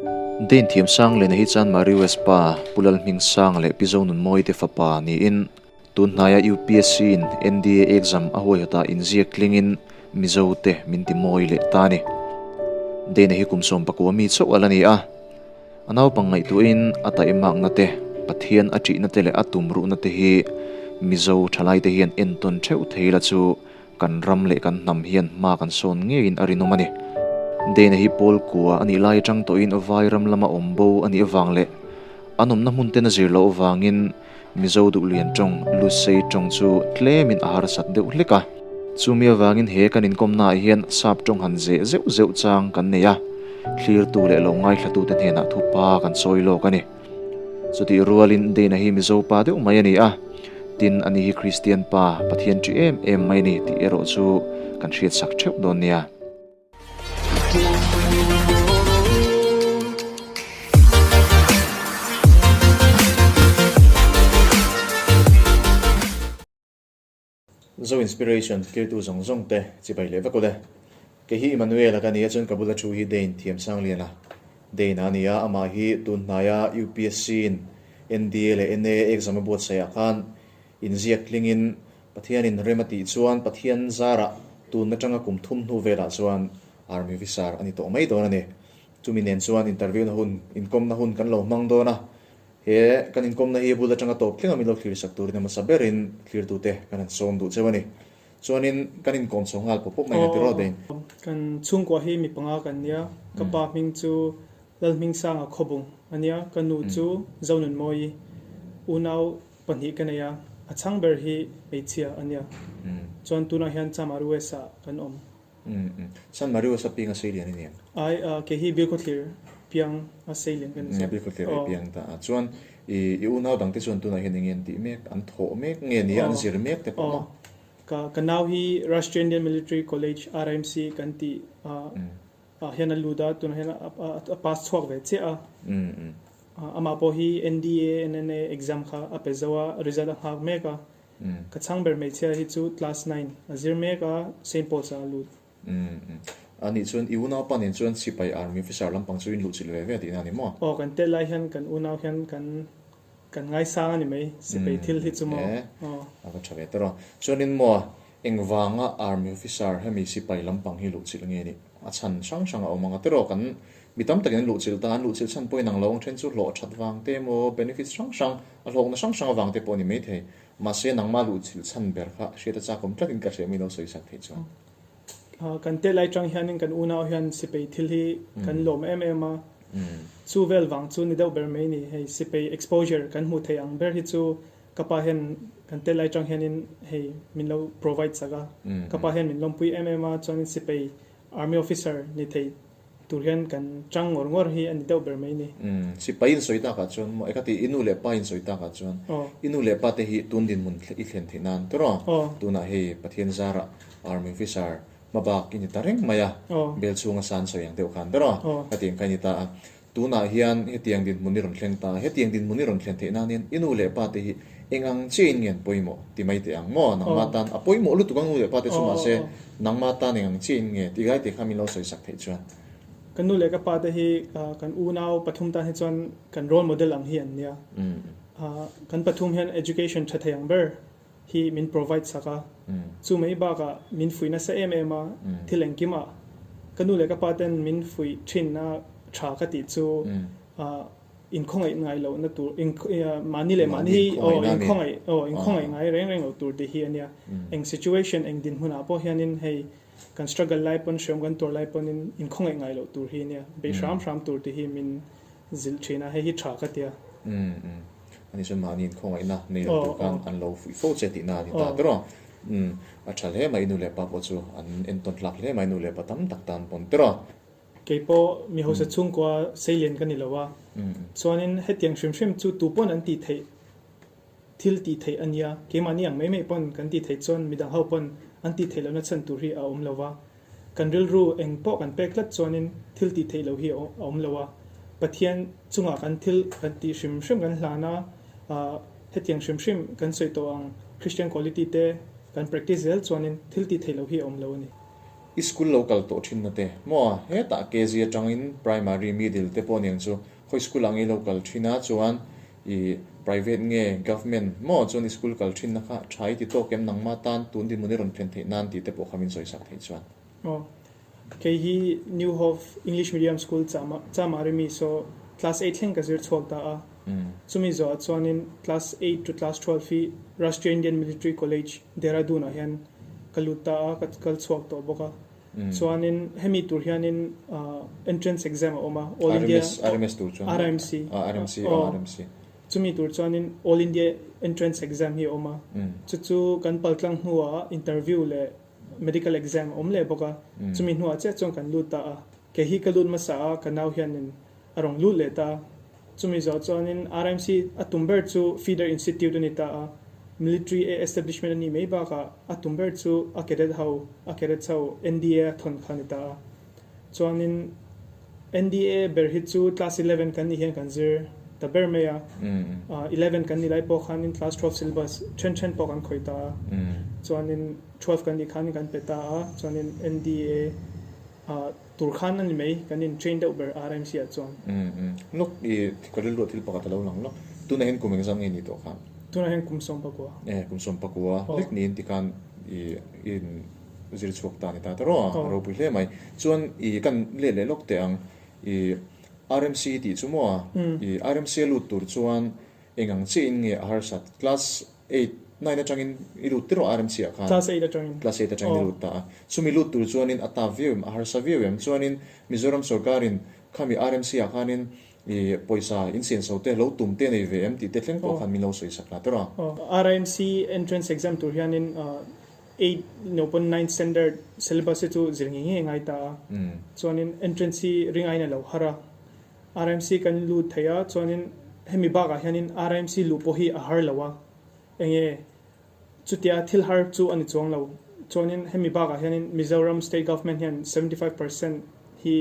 Dane Thiamsangliana hi chuan Marius pa Pu Lalhmingsanga leh Pi Zonunmawii te fapa niin tun hnaia UPSC in NDA exam a huaihawtah inziak tlingin Mizo te min ti mawi leh ta a ni. Dane hi kum 19 mi chauh a la ni a, a naupang ngaihtuahin a taihmakna te, Pathian a ṭihna te leh a tumruhna te hi Mizo ṭhalaite hian entawn ṭheuh thei la chu Kan ram leh kan hnam hian hma kan sawn ngeiin a rinawm a ni. Dana hi Paul kua a nih lai atang tawhin vai ram lama awm bo a nih avang leh an awmna hmun ten a zir loh avangin Mizo duhlian tawng Lusei tawng chu tlemin a harsat deuh hlek a. Chumi avangin he kan inkawmnaah hian sap tawng han zeh zeuh zeuh chang kan nei a, thlirtu leh lo ngaithlatute hnenah thupa kan sawi lawk a ni. Chutih rualin Dana hi Mizo pa deuh mai a ni a, tin ani hi Kristian pa, Pathian ṭi em em mai a ni tih erawh chu kan hriatsak ṭheuh dawn nia. Zo Inspiration tlirtu zawng zawng te chibai leh vek ule. Kei hi Emmanuel a ka nia chuan ka bula thu hi Dane Thiamsangliana Dane a ni a, amah hi tun hnaia UPSC in NDA leh NA exam a buatsaih ah khan inziak tlingin Pathianin rem a tih chuan Pathian zarah tun atanga kum thum hnu velah chuan Army Officer a ni tawh mai dawn a ni. Chumi nen chuan interview na hun, inkawmna hun kan lo hmang dawn a. He kan inkawmna hi bul atanga tawp thleng a min lo thlir sak turin a hmasa berin thlirtute kan han sawm duh cheu a ni. Chuanin kan inkawm chho nghal pawp pawp mai ang tiraw Dane? Kan chhungkua hi mi panga kan nia. Ka pa hming chu Lalhmingsanga Khawbung a nia, ka nu chu Zonunmawii, unau pahnih ka nei a, a chhang ber hi hmeichhia a nia. Chuan tunah hian Chamar West ah kan awm. San Marius a piang a seilian i ni em? Ai, kei hi Bilkhawthlir piang a seilian ka ni zawk. Bilkhawthlir i piang ta a. Chuan i unau dangte chuan tunah hian enge an tih mek, an thawh mek nge ni a, an zir mek te pawh maw? Ka nau hi Rashtriya Indian Military College, RIMC, kan tih ah hian a lut a, tunah hian a pass chhuak ve chiah a. Amah pawh hi NDA, NNA exam kha a pe zo a, result a nghak mek a. Ka chhang ber hmeichhia hi chu class nine a zir mek a, Saint Paul's ah a lut. A nih chuan i unaupa nen chuan sipai army officer lampang chu in luh chilh ve ve tihna a ni maw? Aw, kan tel lai hian kan unau hian kan kan ngaisang a ni mai, sipai thil hi chu maw? Aw. A va tha ve tawrh a. Chuanin maw engvanga army officer hemi sipai lampang hi luh chilh nge nih? A chhan hrang hrang a awm ang a tiraw kan Mi tam takin an luhchilh ta, an luhchilh chhan pawhin ang lo ang then chu hlawh that vang te emaw benefits hrang hrang, a hlawkna hrang hrang avang te pawh a ni maithei. Mahse nangmah luhchilh chhan ber kha hriat a chak awm tlatin ka hria mi lo sawi sak theih chuan. Kan tel lai tang hianin kan unau hian sipai thil hi kan lawm em em a, chu vel vang chu ni deuh ber mai ni. Hei sipai exposure kan hmuh theih ang ber hi chu ka pa hian kan tel lai tang hianin hei min lo provide sak a, ka pa hian min lawmpui em em a, chuanin sipai army officer ni thei Tur hian kan chang ngawr ngawr hi a ni deuh ber mai ni. Umm, sipai in sawi takah chuan maw, eka ti i nu leh pa in sawi takah chuan i nu leh pa te hi tun dinhmun i thlen theih nan tawrh a, tunah hei Pathian zarah Army Officer hmabak i ni ta reng mai a, bel chhunga san sawi ang deuh khan tawrh a, hetiang kha i ni ta a. Tunah hian hetiang dinhmun i rawn thleng ta a, hetiang dinhmun i rawn thlen theih nan hian i nu leh pa te hi eng ang chiahin nge an pawimawh ti mai teh ang maw, nangmah tan a pawimawh lutuk ang nu leh pa te chu mahse Nangmah tan eng ang chiah in nge tih gai tih kha min lo sawi sak theih chuan. Ka nu leh ka pa te hi kan unau pathum tan hi chuan kan role model ang hi an nia. Kan pathum hian education tha thei ang ber hi min provide sak a. Chu mai bakah min fuih nasa em em a, thil engkim ah ka nu leh ka pa ten min fuih thin a tha ka tih chu Inkhawngaih ngai lohna tur, mahni leh mahni hi aw inkhawngaih aw inkhawngaih ngai reng reng loh tur tih hi a nia. Eng situation, eng dinhmunah pawh hianin hei kan struggle lai pawn, hreawm kan tuar lai pawnin inkhawngaih ngai loh tur hi a nia. Beih hram hram tur tih hi min zilh thin a, hei hi tha ka ti a. Ani chuan mahni inkhawngaihna nei lo tur khan an lo fuih fo che tihna a ni ta ber a. A tha hle mai, nu leh pa pawh chu an entawn hlak hle mai, nu leh pa tam tak tan pawn ber a. Kei pawh mi hausa chhungkua seilian ka ni lo a, chuanin hetiang hrim hrim chu tu pawn an tih theih thil tih theih a nia, keimahni ang mai mai pawn kan tih theih chuan midang ho pawn an tih theih lohna chhan tur hi a awm lo va, kan rilru eng pawh kan pek tlat chuanin thil tih theih loh hi a awm lo a, Pathian chungah kan thil kan tih hrim hrim kan hlan a, hetiang hrim hrim kan sawi tawh ang Christian quality te kan practice zel chuanin thil tih theih loh hi a awm lo a ni. I school lo kal tawh thin na te maw? Hetah KG atangin primary, middle te pawh aniang chu khawi school ah nge i lo kal thin a chuan i private nge government maw chuan i school kal thin na kha tha i ti tawk em nangmah tan tun dinhmun i rawn thlen theih nan tih te pawh kha min sawi sak theih chuan. Aw. Kei hi New Hope English Medium School Chamari mi saw class eight thleng ka zir chhuak ta a. Chumi zawhah chuanin class eight to class 12 hi Rashtriya Indian Military College, Dehradun ah hian ka lut ta a, ka kal chhuak tawh bawk a. Chuanin hemi tur hianin entrance exam a awm a, All India RMS tur chuan RIMC. RMC aw RMC. Chumi tur chuanin All India Entrance Exam hi a awm a. Chu chu kan paltlang hnuah interview leh medical exam a awm leh bawk a, chumi hnuah chiah chuan kan lut ta a. Kei hi ka lut hmasa a, ka nau hianin a rawn lut leh ta a. Chumi zawh chuanin RMC a tum ber chu feeder institute a ni ta a, military establishment a nih mai bakah a tum ber chu a cadet ho, a cadets ho NDA a thawn kha a ni ta a. Chuanin NDA ber hi chu class 11 kan nih hian kan zir ta ber mai a, 11 kan nih lai pawh khanin class 12 syllabus then then pawh kan khawih ta a, chuanin 12 kan nih khanin kan pe ta a, chuanin NDA tur khan a ni mai, kan in train deuh ber RMC ah chuan. Lawk i ka rilru ah thil pakhat a lo lang lawk, tunah hian kum engzam nge ni tawh khan? Tunah hian kum 11. E, kum 11 lek niin tikhan i in zir chhuak ta a ni ta ta rawh a, a ropui hle mai. Chuan i kan let leh lawk teh ang, i RMC tih chu maw a, i RMC a lut tur chuan eng ang chiah in nge a harsat? Class eight, nine atangin i lut tir rawh RMC ah khan. Class eight atangin. Class eight atangin i lut ta a. Chumi lut tur chuanin a tap viau em, a harsa viau em? Chuanin Mizoram sorkarin khami RMC ah khanin i pawisa insenso te lo tum te nei ve em tih te thleng pawh khan min lo sawi sak la ta rawh a. RMC entrance exam tur hianin eight no pawn nine standard syllabus hi chu zir ngei ngei a ngai ta a, chuanin entrance hi ring aiin a lo har a, RMC kan lut thei a, chuanin hemi bakah hianin RMC luh pawh hi a har lo a, enge chutia thil har chu a ni chuang lo, chuanin hemi bakah hianin Mizoram state government hian 75% hi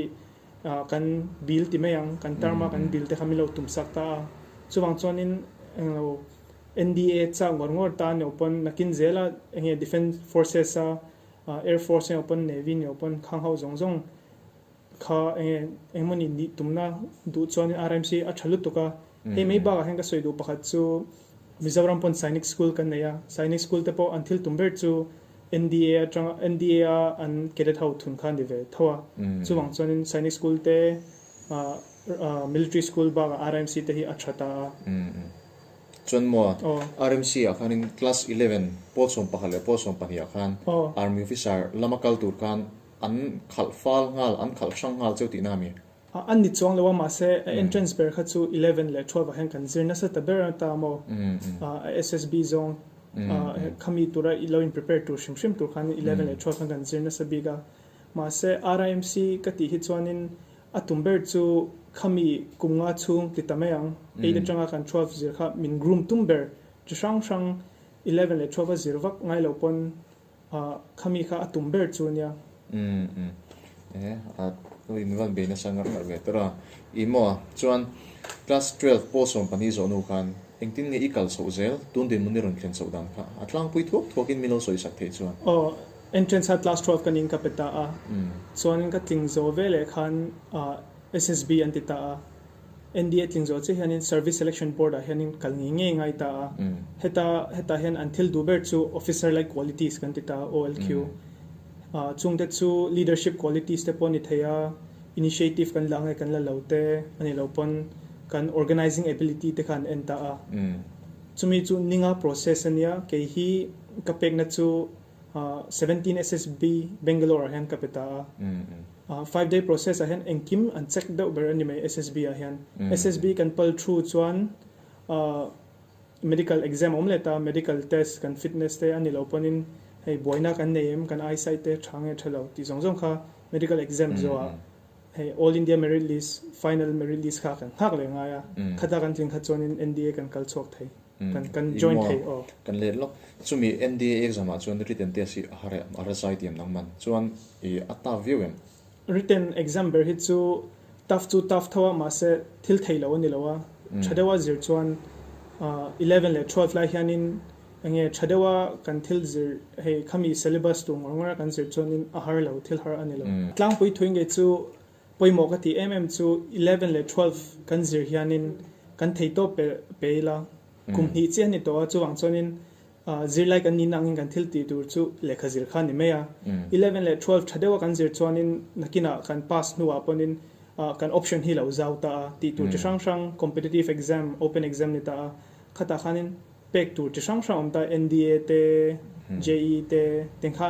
kan bill ti mai ang, kan term a kan bill te kha min lo tum sak ta a, chuvang chuanin englo NDA chak ngawr ngawr ta ni pawn nakin zela enge Defence Forces a Air Force emaw pawn Navy ni pawn khang ho zawng zawng kha enge engmawni nih tumna duh chuanin RMC a tha lutuk a. Hei mai bakah hian ka sawi duh pakhat chu Mizoram pawn Sainik School kan nei a, Sainik School te pawh an thil tum ber chu NDA atanga NDA a an cadet ho thun kha a ni ve tho a. Chuvang chuanin Sainik School te Military School bakah RMC te hi a tha ta a. Chuan maw RMC ah khanin class 11 pawl 11 leh pawl 12 ah khan Army officer lama kal tur khan an khalh fal nghal, an khalh hrang nghal cheu tihna a mi? An ni chuang lo a, mahse a entrance ber kha chu 11 leh 12 ah hian kan zir nasa ta ber ta maw? SSB zawng khami tura i lo in prepare tur hrim hrim tur khan 11 leh 12 khan kan zir nasa bik a. Mahse RIMC ka tih hi chuanin A tum ber chu khami kum nga chhung ti ta mai ang, eight atanga kan 12 zir kha min groom tum ber chi hrang hrang 11 leh 12 a zir vak ngai lo pawn khami kha a tum ber chu nia. Umm umm e a in van bei nasa ngar ngar ve tawrh a, i maw chuan class 12 pawl 12 zawh hnu khan engtin nge i kal chhoh zel tun dinhmun i rawn thlen chhoh dan kha a tlangpui thuak thuak in min lo sawi sak theih chuan. Aw Entrance a class 12 ka ning ka pe ta a, chuanin ka tling zawh veleh khan SSB an ti ta a, NDA tling zawh chiah hianin Service Selection Board ah hianin kal ngei ngei ngai ta a, heta hetah hian an thil duh ber chu Officer like qualities kan ti ta a, OLQ. Chungte chu leadership qualities te pawh a ni thei a, initiative kan la nge kan la lo te a nih loh pawn kan organizing ability te kha an en ta a. Chumi chu ninga process a nia, kei hi ka pekna chu 17 SSB Bangalore ah hian ka pe ta a. 5 day process ah hian engkim an check deuh ber a ni mai SSB ah hian. SSB kan pal thu chuan medical exam a awm leh ta, medical test kan fitness te a ni lo pawnin hei buaina kan nei em, kan eyesight te tha nge tha lo tih zawng zawng kha medical exam zawhah hei All India merit list final merit list kha kan nghak leh ngai a, khata kan tling kha chuanin NDA kan kal chhuak thei. Kan kan join thei aw. Kan let lawk. Chumi NDA exam ah chuan written test hi a har em? A razai ti em nang man? Chuan i a tough viau em? Written exam ber hi chu tough chu tough tho a mahse thil thei lo a ni lo a. Tha deuha zir chuan 11 leh 12 lai hianin Enge tha deuha kan thil zir hei khami syllabus tur ngawr ngawr a kan zir chuanin a har lo, thil har a ni lo. Tlangpui thui ngei chu pawimawh ka tih em em chu 11 leh 12 kan zir hianin kan theihtawp pe pe ila kum hnih chiah a ni tawh a, chuvang chuanin zirlai kan nihna angin kan thil tih tur chu lehkha zir kha a ni mai a. 11 leh 12 tha deuha kan zir chuanin nakinah kan pass hnuah pawnin kan option hi lo zau ta a, tih tur chi hrang hrang competitive exam, open exam ni ta a, khatah khanin pek tur chi hrang hrang awm ta, NDA te, JEE te, teng kha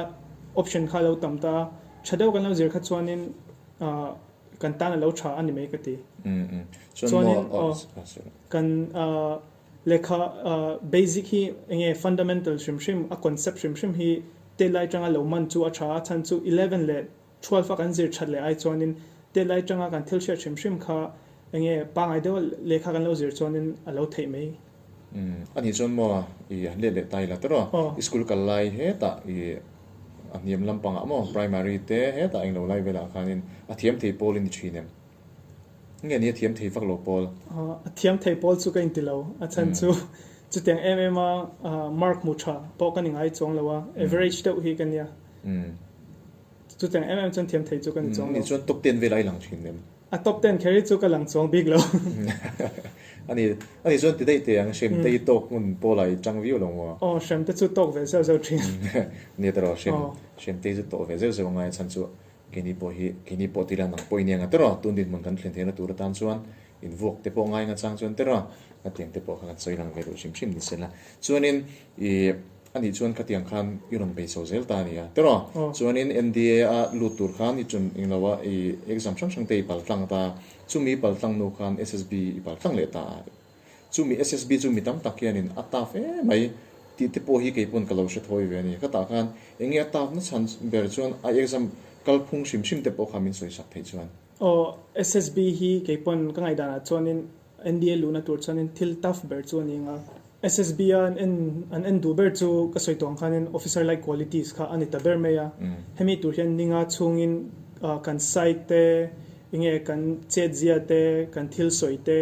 option kha a lo tam ta a, tha deuh kan lo zir kha chuanin kan tan a lo tha a ni mai ka ti. Chuanin aw kan lehkha basic hi eng nge fundamental hrim hrim a concept hrim hrim hi te lai atanga lo man chu a tha a, chhan chu 11 leh 12 a kan zir that leh ai chuanin te lai atanga kan thil hriat hrim hrim kha eng nge pangai deuha lehkha kan lo zir chuanin a lo theih mai. A nih chuan maw i han let leh ta ila tawrh aw, i school kal lai hetah i a hniam lampangah maw primary te hetah englo lai velah khanin a thiam thei pawl i ni thin em? Nge ni a thiam thei vak lo pawl? A thiam thei pawl chu ka inti lo, a chhan chu chutiang em em a mark hmu tha pawh ka ni ngai chuang lo a, average deuh hi ka nia. Chutiang em em chuan thiam thei chu ka ni chuang lo. Ni chuan top 10 vel a i lang thin em? A top 10 kher hi chu ka lang chuang bik lo. Ani ani chuan ti daih teh ang hrem te hi tawk hmun pawlah i tang viau lo maw? Aw hrem te chu tawk ve zeuh zeuh thin. Nia tawrh hrem hrem te hi chu tawk ve zeuh zeuh angai a chhan chu keini pawh hi keini pawh ti lan ang pawh i nia nga tawrh tun dinhmun kan thlen theihna tur atan chuan invuak te pawh ngai nga chang chuan tawrh a tiang te pawh kha kan sawi lang ve duh hrim hrim ni sela. Chuanin i Anih chuan khatiang khan i rawn bei chho zel ta a nia. Tiraw? Chuanin NDA a lut tur khan i chun eng lo a, i exam hrang hrang te i pal tlang ta. Chumi i pal tlang hnu khan SSB i pal tlang leh ta a. Chumi SSB chu mi tam tak hianin a tough em mai tih te pawh hi kei pawn ka lo hre thawi ve a ni. Khatah khan eng nge a tough na chhan ber chuan a exam kalphung hrim hrim te pawh kha min sawi sak theih chuan. Aw, SSB hi kei pawn ka ngaihdanah chuanin NDA luhna tur chuanin thil tough ber chu a ni ang a. SSB a an en an en duh ber chu ka sawi tawh ang khanin officer like qualities kha a ni ta ber mai a. Hemi tur hian ninga chhungin kan site te, enge kan chetzia te, kan thil sawi te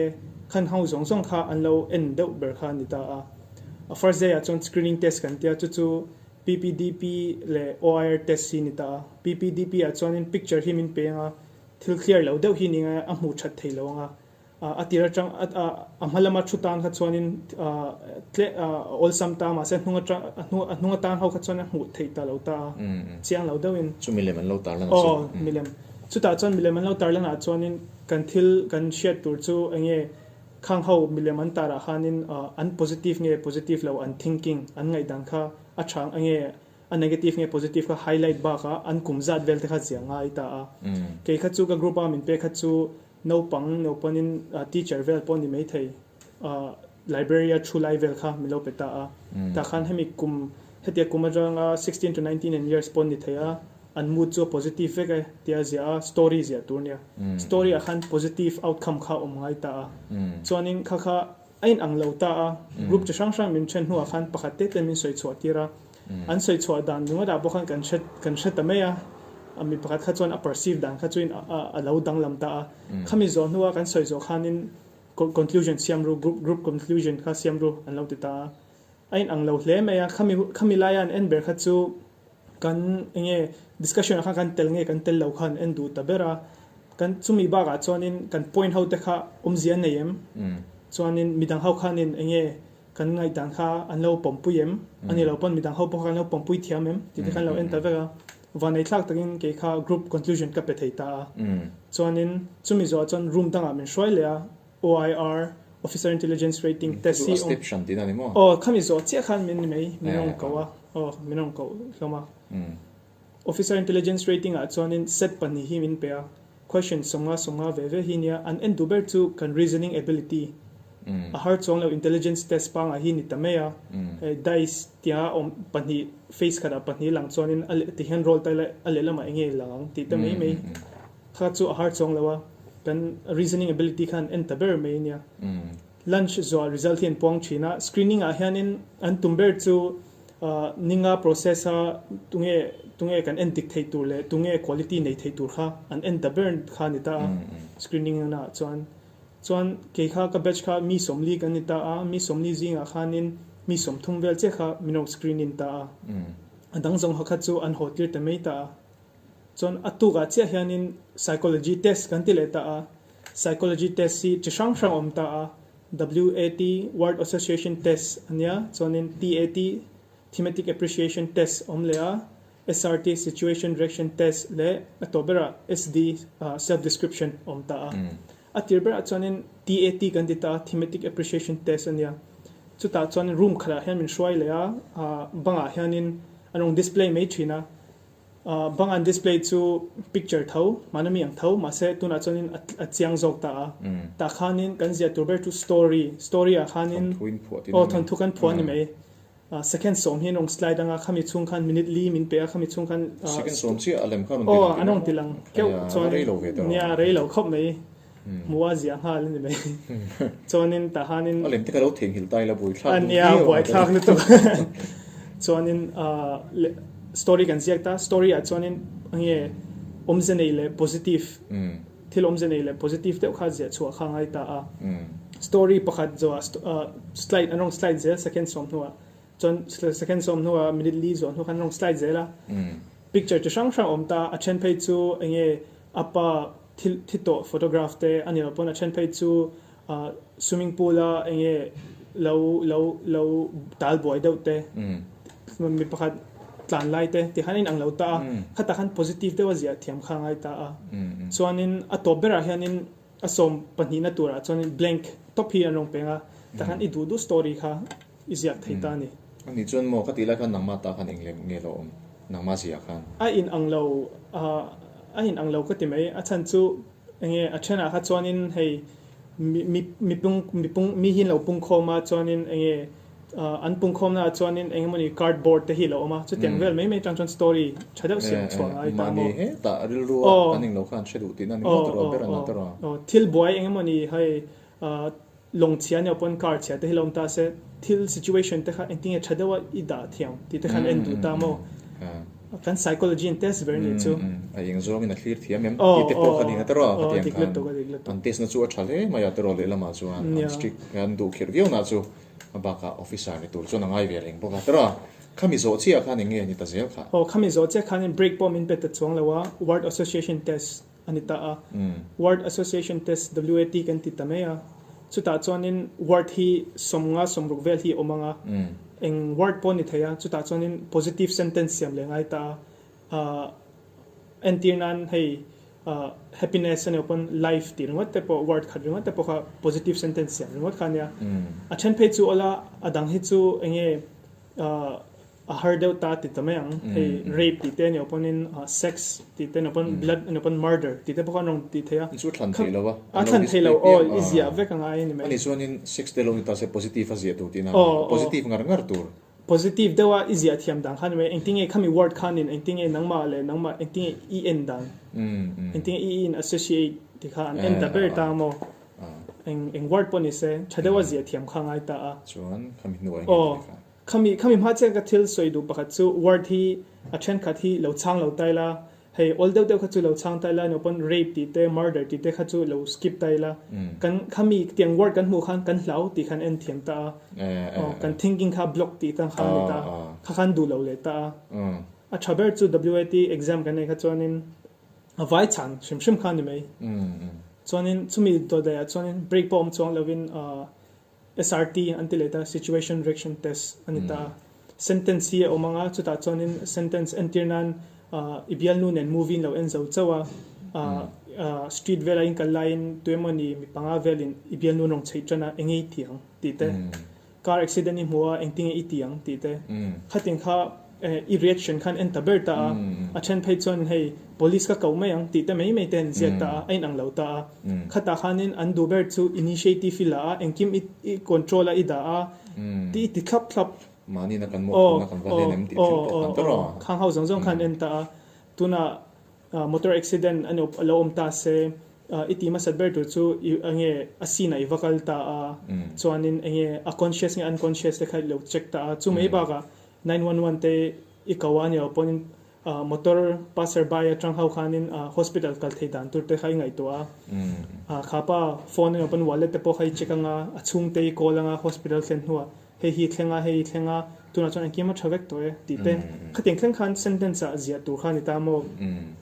khan ho zawng zawng kha an lo en deuh ber kha a ni ta a. A first day ah chuan screening test kan tia chu chu PPDP leh OIR test hi a ni ta a. PPDP ah chuanin picture hi min pe ang a, thil clear lo deuh hi ni ang a, a hmuh that thei lo ang a. A tir atang a hma lama thu tan kha chuanin tle a awlsam ta mahse a hnung atang a hnung atan ho kha chuan a hmuh theih ta lo ta a chiang lo deuhin. Chu milem an lo tar lan a chu. Aw milem. Chutah chuan milem an lo tar lan ah chuanin kan thil kan hriat tur chu eng nge khang ho milem an tar ah khanin an positive nge positive lo an thinking an ngaihdan kha a tha eng nge a negative nge positive kha highlight bak a an kum zat vel te kha ziah ngai ta a. Kei kha chu ka group a min pek kha chu Naupang naupanin teacher vel pawh ni maithei library a thu lai vel kha min lo pe ta a. Tah khan hemi kum hetia kum atanga 16 to 19 and years pawh ni thei a, an mood chu a positive vek e tia ziah a, story ziah tur nia. Story ah khan positive outcome kha a awm ngai ta a. Chuanin kha kha a inang lo ta a, group chi hrang hrang min then hnuah khan pakhat te te min sawi chhuah tir a, an sawi chhuah dan ringawt ah pawh khan kan hre kan hre ta mai a, mi pakhat kha chuan a perceive dan kha chuin a lo danglam ta a, khami zawh hnua kan sawi zawh khanin conclusion siam ru group group conclusion kha siam ru an lo ti ta a, a inang lo hle mai a, khami khami laia an en ber kha chu kan eng nge discussion ah khan kan tel nge kan tel lo khan en duh ta ber a, kan chumi bakah chuanin kan point ho te kha awmzia a nei em? Chuanin midang ho khanin eng nge kan ngaihdan kha an lo pawmpui em? A ni lo pawn midang ho pawh kha an lo pawmpui thiam em? Tih te khan lo en ta vek a, vanei thlak takin kei kha group conclusion ka pe thei ta a, chuanin chumi zawhah chuan room dangah min hruai leh a, OIR, Officer Intelligence Rating, test hi awm. Step hran tihna a ni maw? Aw, khami zawh chiah khan min ni mai, min rawn ko a, aw, min rawn koh hlawm a. Officer Intelligence Rating ah chuanin set pahnih hi min pe a, question 50 50 ve ve hi nia, an en duh ber chu kan reasoning ability a har chuang lo, intelligence test pangah hi ni ta mai a, hei dice tia awm pahnih face khatah pahnih lang chuanin a leh tihian roll ta ila a lehlamah eng nge lang ang tih te mai mai. Kha chu a har chuang lo a, kan reasoning ability khan en ta ber mai ania. Lunch zuah result hi an puang thin a, screening ah hianin an tum ber chu ninga process a tunge tunge kan en dik thei tur leh tunge quality nei thei tur kha an en ta ber kha a ni ta a, screening na ah chuan. Chuan kei kha ka batch kha mi 40 kan ni ta a, mi 40 zingah khanin. mi 30 vel che kha min rawn screen in ta a. A dang zawng ho kha chu an haw tir ta mai ta a. Chuan a tukah chiah hianin psychology test kan ti leh ta a. Psychology test hi chi hrang hrang a awm ta a. WAT, Word Association Test, a nia, chuanin TAT, Thematic Appreciation Test, a awm leh a. SRT, Situation Reaction Test, leh a tawh berah SD, Self Description, a awm ta a. A tir berah chuanin TAT kan ti ta a, Thematic Appreciation Test a nia. Chutah chuan room khatah hian min hruai leh a, bangah hianin an rawn display mai thin a. Bang an display chu picture tho, mahni mi ang tho, mahse tunah chuanin a chiang zawk ta a. Tah khanin kan ziah tur ber chu story, story ah khanin aw thawnthu kan phuah a ni mai. Second 10 hi an rawn slide anga khami chhung khan minute li min pe a khami chhung khan Second 10 chiah a lem kha rawn ti lang an rawn ti lang keuh chuan rei lo ve tawh nia rei lo khawp mai hmuh a ziah nghal a ni mai chuanin tah hanin a lem te ka lo theihnghilh ta ila buaithlak duh nia buaithlak lutuk chuanin story kan ziak ta story ah chuanin enge awmze nei leh positive Thil awmze nei leh positive deuh kha ziah chhuah kha a ngai ta a. Story pakhat zawhah slide an rawn slide zel second 10 hnuah chuan second 10 hnuah minute li zawh hnu khan an rawn slide zel a. Picture chi hrang hrang a awm ta a, a then phei chu eng nge a pa thil thi tawh photograph te a ni lo pawn a then phei chu swimming pool a eng nge lo lo lo tal buai deuh te mi pakhat tlan lai te ti khan a inang lo ta a, khatah khan positive deuh a ziah thiam kha a ngai ta a. Chuanin a tawp berah hianin a 12na turah chuanin blank tawp hi an rawn peng a, tah khan i duh duh story kha i ziak thei ta a ni. Ani chuan maw ka tih lai khan nangmah tah khan eng lem nge lo awm nangmah ziah khan? A inang lo a inang lo ka ti mai, a chhan chu enge a thenah kha chuanin hei mi mi mipung mipung mi hi an lo pung khawm a chuanin enge An pungkhawmna ah chuanin eng emawni cardboard te hi a lo awm a, chutiang vel mai mai atang chuan story tha deuh siam chhuah ngai ta maw? Mahni hetah rilru a kan englo khan hre duh tihna ni ngawt erawh ber an ta rawh. Aw, thil buai eng emawni hei lawng chhia nia pawn car chhia te hi lo awm ta se, thil situation te kha engtinge tha deuha i dah thiam tih te khan en duh ta maw? Kan psychology in test ber nih chu. A eng zawngin a thlir thiam em tih te pawh kha ni na tawrh a, khatiang khan an test na chu a tha hle mai a tawrh lehlamah chuan an strict an duh khirh viau na chu. A bakah officer ni tur chuan a ngai ve reng bawk a, tawrh a, khami zawh chiah khan eng nge ni ta zel kha? Aw, khami zawh chiah khanin break pawh min pe ta chuang lo a, Word Association Test a ni ta a. Word Association Test, WAT, kan ti ta mai a. Chutah chuanin word hi 50 60 vel hi a awm ang a, eng word pawh a ni thei a, chutah chuanin positive sentence siam leh ngai ta a. Entir nan hei happiness a nih pawn life tih ringawt te pawh word khat ringawt te pawh kha positive sentence siam ringawt kha a nia. A then phei chu awla a dang hi chu eng nge a har deuh ta ti ta mai ang. Hei rape tih te a nih pawnin sex tih te a nih pawn blood a nih pawn murder tih te pawh kha an rawn ti thei a. Chu a thlan thei lo a. A thlan thei lo aw i ziah vek a ngai a ni mai. Ani chuanin sex te lo ni ta se positive a ziah tur tihna a ni. Positive ngar ngar tur. Positive deuha i ziah thiam dan khan mai engtinge khami word khanin engtinge nangmah leh nangmah engtinge i en dan engtinge i in associate ti kha an en ta ber ta maw eng eng word pawh ni se tha deuha ziah thiam kha ngai ta a. Chuan khami hnuai nge ti kha. Khami khami hma chiah ka thil sawi duh pakhat chu word hi a thenkhat hi lo chhang lo ta ila Hei awl deuh deuh kha chu lo chhang ta ila naupang rape tih te murder tih te kha chu lo skip ta ila kan khami tiang word kan hmuh khan kan hlau tih khan en thiam ta a aw kan thinking kha block tih ta kha a ni ta kha khan duh lo leh ta a a tha ber chu WAT exam kan nei kha chuanin a vai chhan hrim hrim kha a ni mai chuanin chumi dawhdaih ah chuanin break pawh awm chuang lovin SRT an ti leh ta, Situation Reaction Test a ni ta. Sentence hi a awm ang a, chutah chuanin sentence entir nan i bialnu nen movie in lo en zo chauh a, street vela in kal laiin tuemawni mi panga velin i bialnu an rawn chheih tan a, enge i ti ang tih te, car accident i hmu a, engtinge i ti ang tih te, khatin kha i reaction khan en ta ber ta a, a then phei chuan hei police ka ko mai ang tih te mai mai te an ziak ta a, a inang lo ta a. Khatah khanin an duh ber chu initiative i la a, engkim i control a i dah a, tih i ti thlap thlap. Mahni na kan mawhphurhna kan va hlen em tih thil pawh kan tar a. Khang ho zawng zawng khan en ta a, tunah motor accident a lo awm ta se, i tih hmasat ber tur chu i enge a scene ah i va kal ta a, chuanin enge a conscious nge unconscious te kha i lo check ta a, chu mai bakah 911 te i ko a ni lo pawhin motor passer by atang ho khanin hospital kal thei dan tur te kha i ngaihtuah a, kha pa phone emaw pawn wallet te pawh kha i check anga a chhungte i call anga hospital thlen hnuah hei hi thleng a, hei hi thleng a, tunah chuan engkim a tha vek tawh e tih te. Khatiang thleng khan sentence ah ziah tur kha a ni ta maw?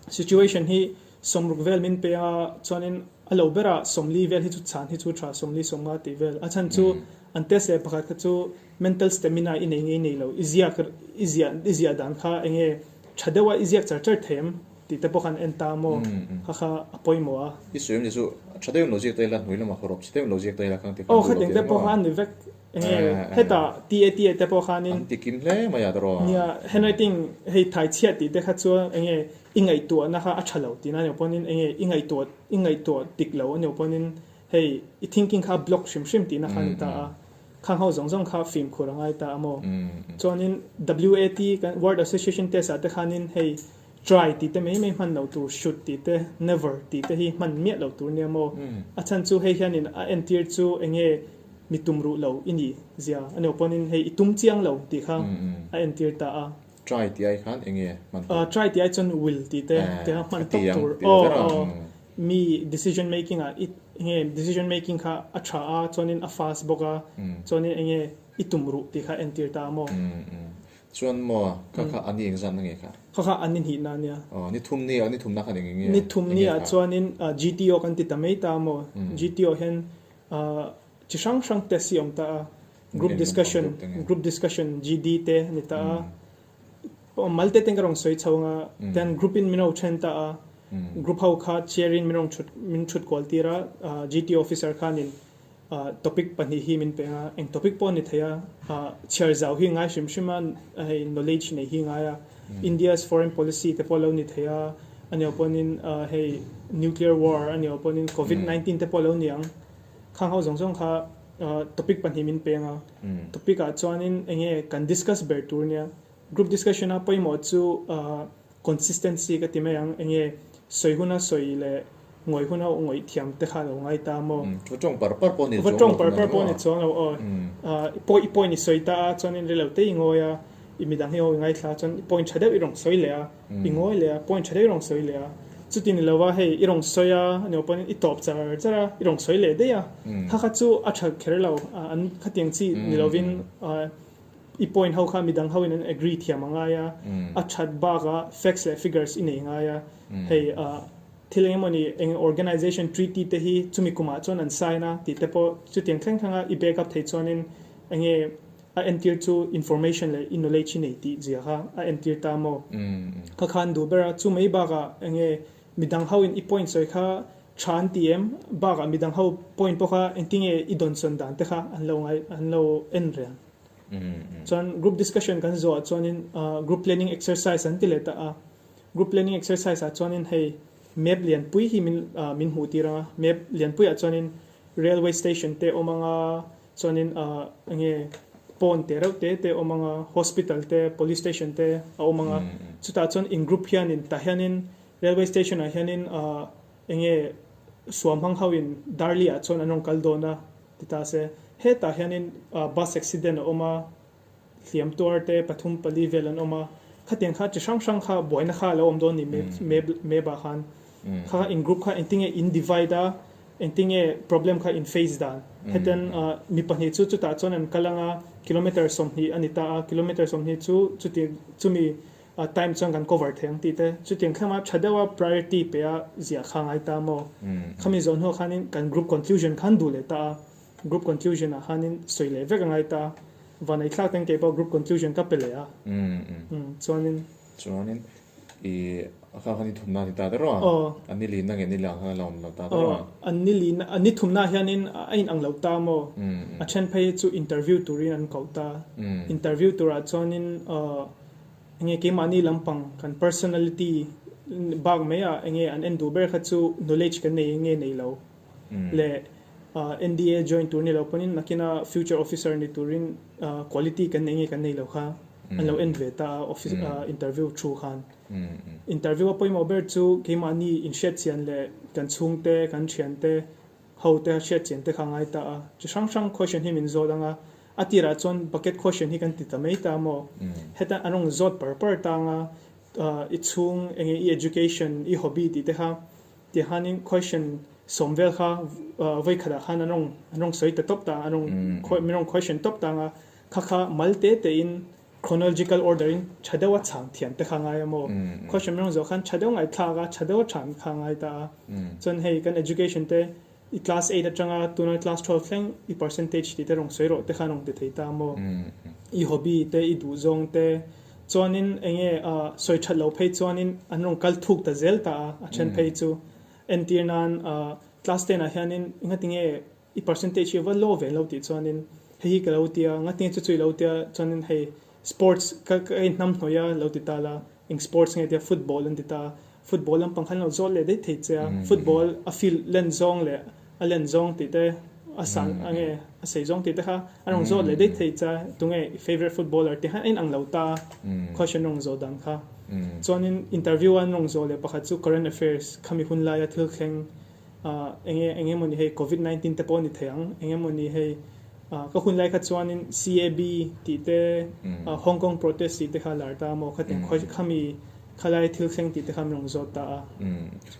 Situation hi sawmruk vel min pe a, chuanin a lo berah sawmli vel hi chu chhan hi chu tha, sawmli sawmnga tih vel. A chhan chu an test leh pakhat kha chu mental stamina i nei ngei nei lo, i ziak i ziah i ziah dan kha enge tha deuha i ziak char char thei em tih te pawh khan en ta maw? Kha kha a pawimawh a. I sawi awmzia chu tha deuhin lo ziak ta ila, hnuai lamah hawrawp chhe deuhin lo ziak ta ila khang ti khan Aw, khatiang te pawh kha a ni vek. Enge heta TA TA te pawh khanin. An ti kim hle mai a tawrh. Nia, handwriting hei thai chhiat tih te kha chuan enge i ngaihtuahna kha a tha lo tihna a ni pawhin enge i ngaihtuah i ngaihtuah dik lo a ni pawhin hei i thinking kha a block hrim hrim tihna kha a ni ta a. Khang ho zawng zawng kha fimkhur a ngai ta a maw. Chuanin WAT kan Word Association Test ah te khanin hei try tih te mai mai hman lo tur, should tih te, never tih te hi hman miah lo tur nia maw. A chhan chu hei hianin a entir chu enge Mi tum ruh lo i ni zia a ni pawhin hei i tum chiang lo tih kha a entir ta a. Try tih ai khan eng nge hman tur? Try tih ai chuan will tih te te kha hman tawp tur. Aw aw mi decision making ah i eng nge decision making kha a tha a chuanin a fast bawk a chuanin eng nge i tum ruh tih kha a entir ta a maw? Chuan maw kha kha a ni engzat na nge kha? Kha kha a ni hnih na nia. Aw ni thum ni a ni thumna khan eng nge? Ni thum ni ah chuanin GTO kan ti ta mai ta a maw? GTO hian Chi hrang hrang test hi a awm ta a, group discussion, group discussion, GD, te a ni ta a. Mal te ten ka rawn sawi chho ang a, ten group in min rawn then ta a, group ho kha chair in min rawn thut min thut kual tir a, GT officer khanin topic pahnih hi min pe ang a, eng topic pawh a ni thei a, chhiar zau hi ngai hrim hrim a, hei knowledge nei hi ngai a, India's foreign policy te pawh a lo ni thei a, a ni pawhin hei nuclear war a ni pawhin covid 19 te pawh a lo ni ang. Khang ho zawng zawng kha topic pahnih min peng a, topic ah chuanin eng nge kan discuss ber tur nia. Group discussion a pawimawh chu consistency ka ti mai ang, eng nge sawi huna sawi leh ngawih huna ngawih thiam te kha a lo ngai ta maw? Va tawng par par pawh ni chuang lo. Va tawng par par pawh ni chuang lo aw. I point i sawi ta a, chuanin rilo te i ngawi a, i midang hi ho i ngaithla a, chuan i point tha deuh i rawn sawi leh a. I ngawi leh a, point tha deuh i rawn sawi leh a. Chuti ni lova hei i rawn sawi a, ni pawhin i tawp char char a, i rawn sawi leh daih a. Kha kha chu a tha kher lo, an khatiang chi ni lovin i point ho kha midang ho in an agree thiam a ngai a, a that bakah facts leh figures i nei ngai a. Hei thil eng emawni eng organization treaty te hi chumi kumah chuan an sign a tih te pawh chutiang thleng thleng a i back up thei chuanin eng nge A entir chu information leh i knowledge i nei tih zia kha a entir ta maw? Kha khan duh ber a, chu mai bakah enge midang ho in i point sawi kha tha an ti em? Bakah midang ho point pawh kha engtinge i dawnsawn dan te kha an lo ngai an lo en reng. Chuan group discussion kan zawh ah chuanin group planning exercise an ti leh ta a. Group planning exercise ah chuanin hei map lianpui hi min min hmuh tir ang a, map lianpui ah chuanin railway station te awm ang a, Chuanin enge pawn te reuh te te awm anga, hospital te, police station te a awm anga, chutah chuan in group hianin tah hianin railway station ah hianin enge suam hmang ho in Darli ah chuan an rawn kal dawn a ti ta se, hetah hianin bus accident a awm a, hliam tuar te pathum pali vel an awm a, khatiang kha chi hrang hrang kha buaina kha a lo awm dawn ni map ah khan. Kha in group kha engtinge in divide a, engtinge problem kha in face dan. Hetian mi pahnih chu chutah chuan an kal anga kilometer 20 a ni ta a, kilometer 20 chu chuti chumi time chuan kan cover thei ang tih te. Chutiang thlema tha deuha priority pe a ziah kha ngai ta maw. Khami zawh hnuah khanin kan group conclusion khan duh leh ta a, group conclusion ah khanin sawi leh vek a ngai ta. Vanei thlak ten keipawh group conclusion ka pe leh a. Chuanin. Chuanin I a kha kha ni thumna a ni ta der a, a ni lina nge ni lang khan a la awm lo ta der a. A ni lina, a ni thumna hianin a inang lo ta maw? A then phei chu interview turin an koh ta. Interview turah chuanin enge keimahni lampang kan personality bak maiah enge an en duh ber kha chu knowledge kan nei nge nei lo leh NDA join tur ni lo pawhin nakina future officer ni turin quality kan nei nge kan nei lo kha. An lo en ve ta a office interview thu khan. Interview a pawimawh ber chu keimahni inhriatchian leh kan chhungte, kan thiante ho te hriatchian te kha a ngai ta a. Chi hrang hrang question hi min zawt ang a, a tirah chuan bucket question hi kan ti ta mai ta maw? Heta an rawn zawt par par ta ang a, i chhung enge i education, i hobby tih te kha ti khanin question sawm vel kha vawikhatah khan an rawn an rawn sawi ta tawp ta, an rawn min rawn question tawp ta ang a. Kha kha mal te te in chronological order in tha deuh a chhang thiam te kha ngai a maw? Question rawng zawh khan tha deuh ngaihthlak a, tha deuh a chhan kha ngai ta a. Chuan hei kan education te i class eight atanga tuna class 12 thleng i percentage tih te rawng sawi rawh te khan rawng ti thei ta a maw? I hobby te, i duhzawng te chuanin enge sawi that lo phei chuanin an rawn kal thuk ta zel ta a, a then phei chu. Entir nan class ten ah hianin engatinge i percentage hi va low ve lo tih chuanin hei hi ka lo tia, ngatinge chu chu i lo tia chuanin hei sports ka ka inhnam hnawih a lo ti ta la, eng sports nge tia football an ti ta a, football lampang khan lo zawt leh daih thei che a, football a field len zawng leh a len zawng tih te a san a nge a sei zawng tih te kha a rawn zawt leh daih thei che a, tunge i favourite footballer tih khan a inang lo ta a, question rawn zawh dan kha. Chuanin interview a an rawn zawh leh pakhat chu current affairs khami hun laia thil thleng Enge eng emawni hei covid 19 te pawh a ni thei ang, eng emawni hei ka hun lai kha chuanin CAB tih te Hong Kong protest tih te kha a lar ta a maw khatiang khami khalai thil thleng tih te kha min rawn zawt ta a.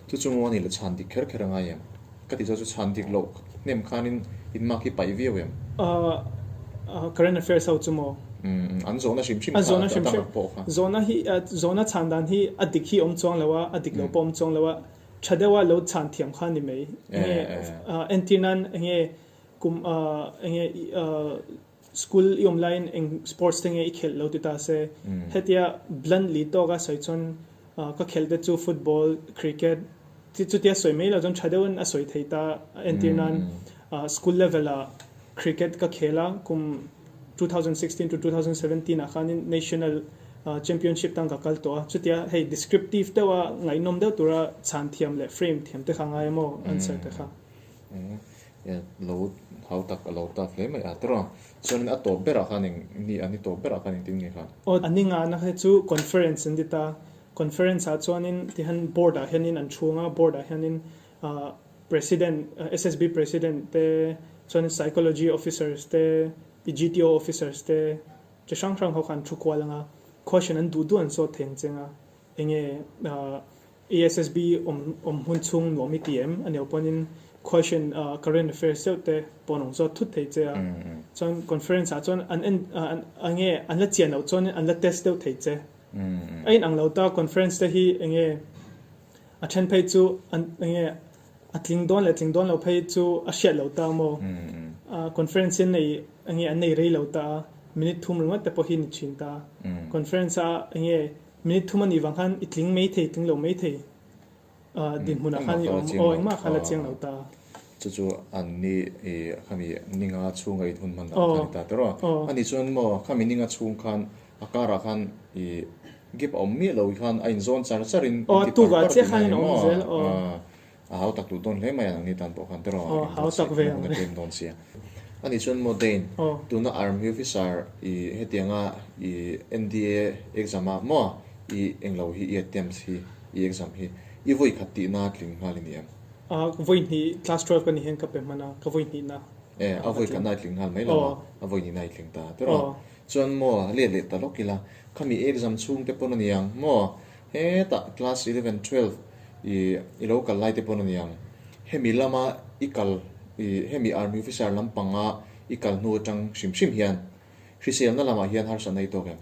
Chu chu maw ani la chhan dik kher kher a ngai em? Ka ti chuan chu chhan dik loh hnem khanin in mark hi paih viau em? Current affairs ho chu maw? An zawhna hrim hrim kha a tang ang pawh kha. Zawhna hi zawhna chhan dan hi a dik hi awm chuang lo a, a dik lo pawh awm chuang lo a. Tha deuha lo chhan thiam kha ni mai. Enge entir nan enge kum enge school i awm laiin eng sports te nge i khelh lo ti ta se. Hetia bluntly tawka sawi chuan ka khelh te chu football, cricket chutia sawi mai lo chuan tha deuhin a sawi thei ta. Entir nan school level ah cricket ka khel a kum 2016 to 2017 ah khanin national championship tan ka kal tawh a, chutia hei descriptive deuh a ngaihnawm deuh tura chhan thiam leh frame thiam te kha ngai a maw answer te kha. Lo hau tak a lo taf hle mai a tawrh a, chuanin a tawp berah khan eng ni a ni tawp berah khan engtin nge kha? Aw a ni ngana kha chu conference an ti ta, conference ah chuanin tihian board ah hianin an chhung a, board ah hianin President, SSB President te chuan Psychology Officers te, GTO Officers te chi hrang hrang ho kha an thu kual anga, question an duh duh an zawt thei ang cheng a, enge ASSB awm awm hmun chhung nuam i ti em? A nih pawhin question current affairs deuh te pawh an awm zawt thut thei che a, chuan conference ah chuan an en enge an la chian loh chuan an la test deuh thei che. A inang lo ta conference te hi enge A then phei chu an enge a tling dawn leh tling dawn lo phei chu a hriat lo ta maw? Conference hi an nei enge an nei rei lo ta a, minute thum ringawt te pawh hi ni thin ta. Conference a enge minute thum a nih vang khan i tling mai thei tling lo mai thei dinhmunah khan i awm aw engmah kha la chiang lo ta. Chu chu an ni i khami ninga chhunga in hun hman dan kha a ni ta tawrh a. A nih chuan maw khami ninga chhung khan A karah khan i gap a awm miah lo khan a inzawn char char in inti par par tih na ni maw? A hau tak duh dawn hle mai a nangni tan pawh khan tiraw inbuatsaih hun a tlem dawn sia. Ani chuan maw Dane, tuna Army officer i hetianga i NDA exam a maw i englo hi i attempt hi i exam hi i vawi khat tihna tling nghal i ni em? Vawi hnih class 12 ka ni hian ka pe hman a, ka vawi hnihna. E, a vawi khatna i tling nghal mai lo a, a vawi hnihna i tling ta tiraw? Chuan maw, let leh ta lawk ila, khami exam chhung te pawn a niang maw, hetah class 11, 12 i i lo kal lai te pawn a niang, hemi lama i kal i hemi army officer lampanga i kal hnu atang hrim hrim hian hriselna lamah hian harsatna i tawk em?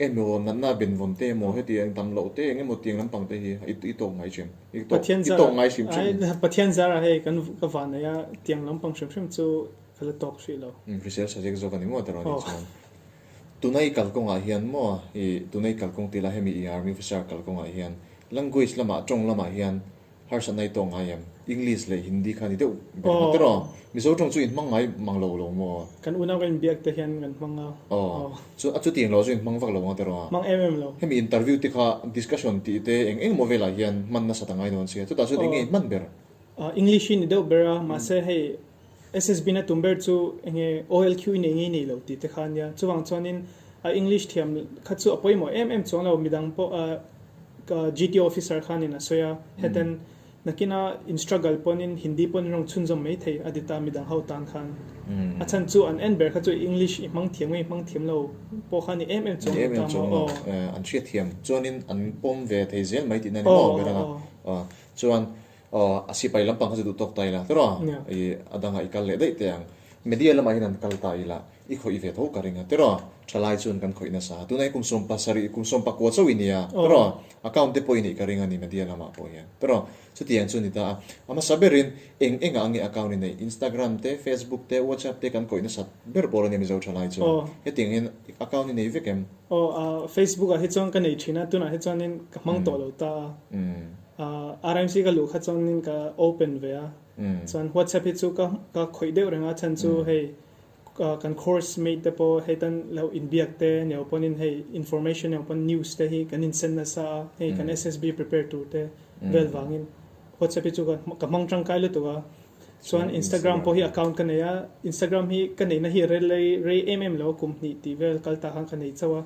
Emaw natna benvawn te emaw heti ang dam loh te eng emaw tiang lampang te hi i tawk ngai hrim i tawk i tawk ngai hrim hrim. Pathian zara hei kan ka van nei a, tiang lampang hrim hrim chu Ka la tawk hrih lo. Hrisel subject zawk a ni maw ta rawn inchhung. Tuna i kalkawngah hian maw i tuna i kalkawng tih lah hemi i army officer kalkawngah hian language lamah tawng lamah hian harsatna i tawk ngai em? English leh Hindi kha ni deuh ber ang tiraw? Mizo tawng chu in hmang ngai mang lo lo maw? Kan unau kan inbiak te hian kan hmang a. Aw. Chu a chutiang lo chu in hmang vak lo ang tiraw? Hmang em em lo. Hemi interview te kha discussion tih te eng eng maw velah hian hman nasa ta ngai dawn sia. Chutah chuan eng nge in hman ber? English hi ni deuh ber a, mahse hei SSB na tum ber chu enge OLQ i nei ngei nei lo tih te kha a nia. Chuvang chuanin a English thiam kha chu a pawimawh em em chuang lo. Midang pawh GTO officer khanin a sawi a, heten nakina in struggle pawnin Hindi pawhin rawng chhunzawm mai thei a ti ta midang ho tan khan. A chhan chu an en ber kha chu English i hmang thiam nge i hmang thiam lo pawh kha a ni em em chuang lo ta maw. Aw. An hriatthiam chuanin an pawm ve thei zel mai tihna ni maw ber anga. Chuan Aw, a sipai lampang kha chu duh tawk ta ila tiraw? I a dangah i kal leh daih teh ang. Media lamah hian an kal ta ila, i khawih ve tho ka ring a, tiraw? Thalai chuan kan khawih nasa. Tunah hi kum 70, kum 19 chauh i nia, tiraw? Account te pawh i neih ka ring a ni media lamah pawh hian, tiraw? Chutiang chu a ni ta a. A hmasa berin eng engah nge account i neih? Instagram te, Facebook te, WhatsApp te kan khawih nasat ber pawl a nia Mizo thalai chuan. Hetiang hian account i nei vek em? Aw, Facebook ah hi chuan ka nei thin a, tunah hi chuanin ka hmang tawh lo ta a. RMC ka luh kha chuanin ka open ve a. Chuan WhatsApp hi chu ka ka khawih deuh reng a chhan chu hei kan course mate te pawh hei tan lo inbiak te neo pawhin hei information neo pawn news te hi kan in send nasa a hei kan SSB prepare tur te vel vangin WhatsApp hi chu ka ka hmang tangkai lutuk a chuan Instagram pawh hi account ka nei a Instagram hi ka neihna hi rei rei rei em em lo kum hnih tih vel kal ta khan ka nei chauh a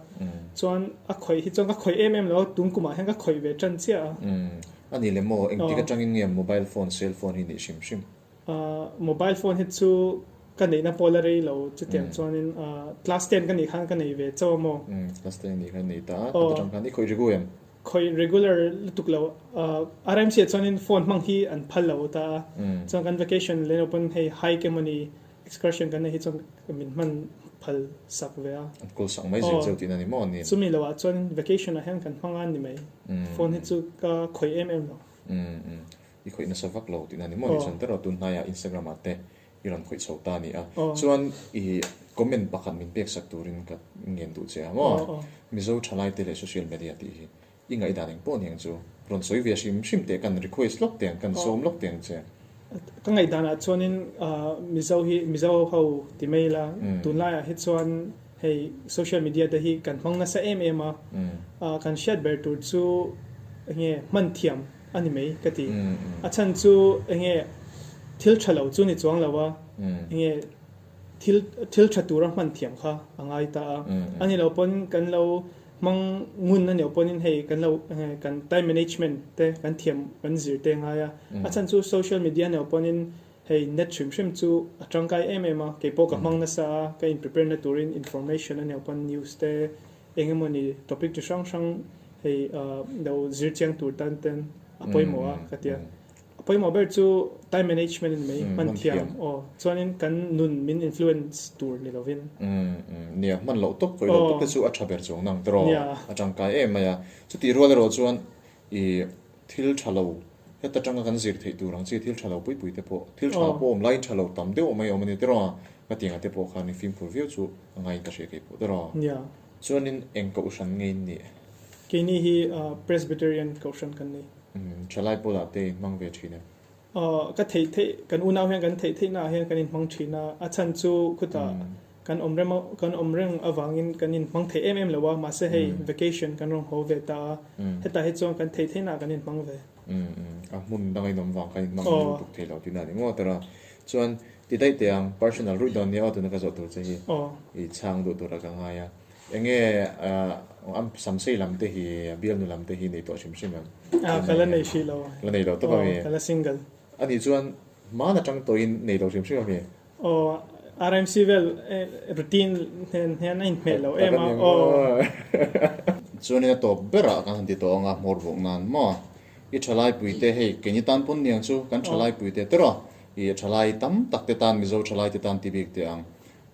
chuan a khawih hi chuan ka khawih em em lo a tun kumah hian ka khawih ve tan chiah a. A ni le maw, engtik atangin nge mobile phone, cell phone hi nih hrim hrim? Mobile phone hi chu ka neihna pawh la rei lo, chutiang chuanin class ten ka nih khan ka nei ve chauh a maw? Class ten nih khan nei ta a, khat atang khan i khawih regu em? Khawih regular lutuk lo, RMC ah chuanin phone hmang hi an phal lo ta a, chuan kan vacation leh pawn hei hike emawni Excursion kan nei hi chuan min hman phal sak ve a. An kawl sak mai zel cheu tihna ni maw ni? Chumi lo ah chuan vacation ah hian kan hmang a ni mai. Phone hi chu ka khawih em em lo. I khawih nasa vak lo tihna ni maw ni chuan teraw tun hnaiah Instagram ah te i rawn khawih chho ta a ni a. Chuan i comment pakhat min pek sak turin ka ngen duh che a maw? Mizo thalai te leh social media tih hi I ngaihdan eng pawh niang chu rawn sawi ve hrim hrim teh kan request lawk teh ang, kan sawm lawk teh ang che. Ka ngaihdanah chuanin Mizo hi Mizo ho ti mai ila, tunlaiah hi chuan hei social media te hi kan hmang nasa em em a, kan hriat ber tur chu enge hman thiam a ni mai ka ti. A chhan chu enge thil tha lo chu ni chuang lo a, enge thil thil tha tura hman thiam kha a ngai ta a. A ni lo pawn kan lo Hmang ngun a nih pawhin hei kan lo kan time management te kan thiam kan zir te ngai a. A chhan chu social media nih pawhin hei net hrim hrim chu a tangkai em em a, kei pawh ka hmang nasa a, ka in prepare na turin information a nih pawhin news te eng emawni topic chi hrang hrang hei lo zir chiang tur tan ten a pawimawh a ka ti a. A pawimawh ber chu time management a ni mai, hman thiam aw. Chuanin kan nun min influence tur ni lovin. Nia, hman loh tawp, khawih loh tawp te chu a tha ber chuang nang tiraw? A tangkai em mai a. Chutih rual erawh chuan i thil tha lo, heta tanga kan zir theih tur ang chi thil tha lo pui pui te pawh, thil tha pawh awm laiin tha lo tam deuh mai awm a ni tiraw? Ka tiangah te pawh khan i fimkhur viau chu a ngaiin ka hria kei pawh tiraw? Chuanin eng kohhran ngei in nih? Keini hi Presbyterian kohhran kan ni. Thalai pawlah te in hmang ve thin em? Aw, ka theih theih, kan unau hian kan theih theihna ah hian kan inhmang thin a, a chhan chu khutah kan awm rem kan awm reng avangin kan inhmang thei em em lo a, mahse hei vacation kan rawn haw ve ta a, hetah hi chuan kan theih theihna ah kan inhmang ve. A hmun danga inawm vang khan inhmang lutuk thei lo tihna a ni ngawt a ra. Chuan ti daih teh ang, personal ruih dawn nia aw tuna ka zawh tur che hi i chhang duh tura ka ngai a. Enge a samsei lam te hi, a bialnu lam te hi nei tawh hrim hrim em? A, ka la nei hrih lo. La nei lo tawp a mi? Aw, ka la single. A nih chuan hman atang tawhin nei lo hrim hrim a mi? Aw, RMC vel routine nen hian a inhmeh lo em a, aw. Chuanin a tawp berah kan han ti tawh ang a, hmawr bawk nan maw? I thalai puite hei, keini tan pawn niang chu, kan thalai puite teraw? I thalai tam tak te tan, Mizo thalai te tan ti bik teh ang.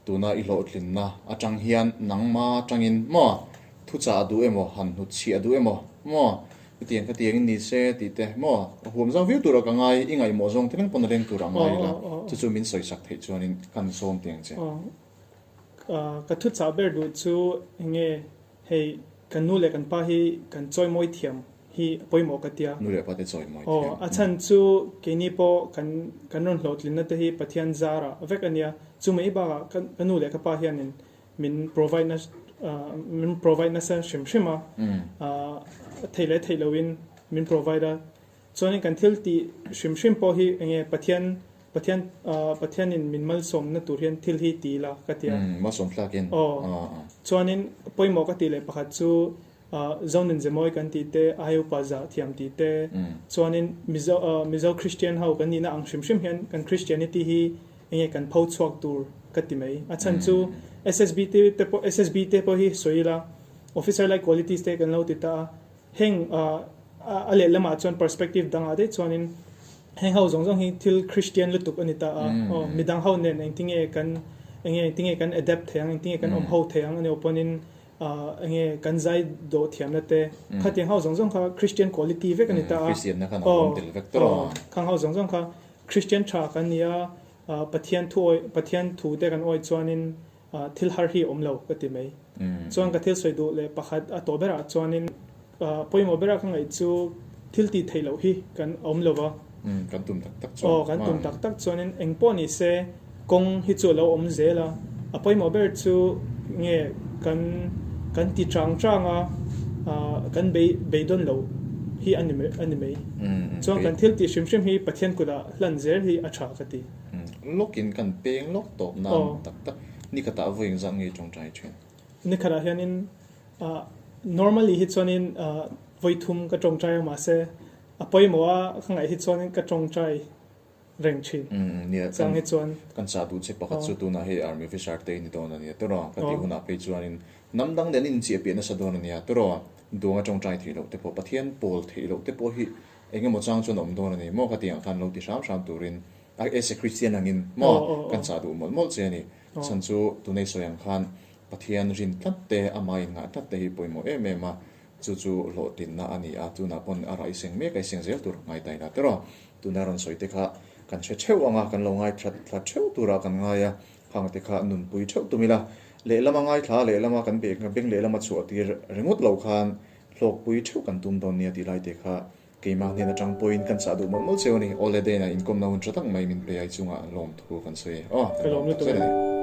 Tuna i hlawhtlinna atang hian nangma atangin maw thuchah a duh emaw, han hnutchhiah a duh emaw maw, hetiang khatiang in ni se tih te maw huam zau viau tura ka ngai, i ngaihmawh zawng te reng pawn a leng tur a ngai la, chu chu min sawisak theih chuanin kan sawm teng che. Ka thuchah ber duh chu enge hei kan nu leh kan pa hi kan chawimawi thiam hi a pawimawh ka tia. Nu leh pa te chawimawi thiam. Aw, a chhan chu keini pawh kan kan rawn hlawhtlinna te hi Pathian zarah vek a nia. Chu mai bakah ka ka nu leh ka pa hianin min provide na min provide nasa hrim hrim a, theih leh theih loin min provide a. Chuanin kan thil tih hrim hrim pawh hi enge Pathian Pathian Pathianin min malsawmna tur hian thil hi ti ila ka tia. Malsawm thlakin. Aw. Chuanin pawimawh ka tih leh pakhat chu Zonin Zemawi kan tih te, Ai upa zah thiam tih te, chuanin Mizo Mizo Christian ho kan nihna ang hrim hrim hian kan Christianity hi enge kan pho chhuak tur ka ti mai. A chhan chu SSB te te pawh SSB te pawh hi sawi ila officer like qualities te kan lo ti ta a, heng a lehlamah chuan perspective dangah daih chuanin. Heng ho zawng zawng hi thil Christian lutuk a ni ta a, aw midang ho nen engtinge kan enge engtinge kan adapt thei ang, engtinge kan awm ho thei ang a nih pawhin enge kan zai dawh thiamna te khatiang ho zawng zawng kha Christian quality vek a ni ta a, aw aw khang ho zawng zawng kha Christian tha kan ni a, Pathian thu awih Pathian thu te kan awih chuanin thil har hi a awm lo ka ti mai. Chuan ka thil sawi duh leh pakhat a tawh berah chuanin pawimawh bera ka ngaih chu thil tih theih loh hi kan awm lo va. Kan tum tak tak chuan. Aw, kan tum tak tak chuanin eng pawh ni se kawng hi chu a lo awm zel a. A pawimawh ber chu nge kan kan ti chang chang a, kan bei beidawn loh hi a ni a ni mai. Chuan kan thil tih hrim hrim hi Pathian kutah hlan zel hi a tha ka ti. Lawkin kan peng lawk tawp nan tak tak ni khatah vawi engzah nge tawngtai thin? Ni khatah hianin normally hi chuanin vawi thum ka tawngtai a mahse a pawimawh a ka ngaih hi chuanin ka tawngtai reng thin. Chang hi chuan. Kan chah duh che pakhat chu tunah hei army officer te i ni dawn a nia tawrh a, ka tih hunah phei chuanin hnam dang nen inchiah piah nasa dawn a nia tawrh a, duang a tawngtai theih loh te pawh Pathian pawl theih loh te pawh hi Eng emaw chang chuan a awm dawn a ni maw ka tih ang khan lo ti hram hram turin a as a Christian angin maw kan chah duh mawlh mawlh che a ni. Chhan chu tunei sawi ang khan Pathian rin tlat te amah innghah tlat te hi pawimawh em em a, chu chu hlawhtlinna a ni a, tunah pawn a rah i seng mek a, i seng zel tur ngai ta ila tiraw. Tuna rawn sawi te kha kan hre theuh ang a, kan lo ngai that thla theuh turah kan ngai a, khang te kha nunpui theuh tum ila, lehlama ngaithla lehlama kan beng lehlama chhuah tir ringawt lo khan Hlawkpui theuh kan tum dawn nia tih lai te kha keimah hnen atang pawhin kan chah duh mawlh mawlh cheu a ni. Awle Dana inkawmna hun tha tak mai min pe ai chungah lawmthu kan sawi e. Aw, kan lawm tak zet a ni.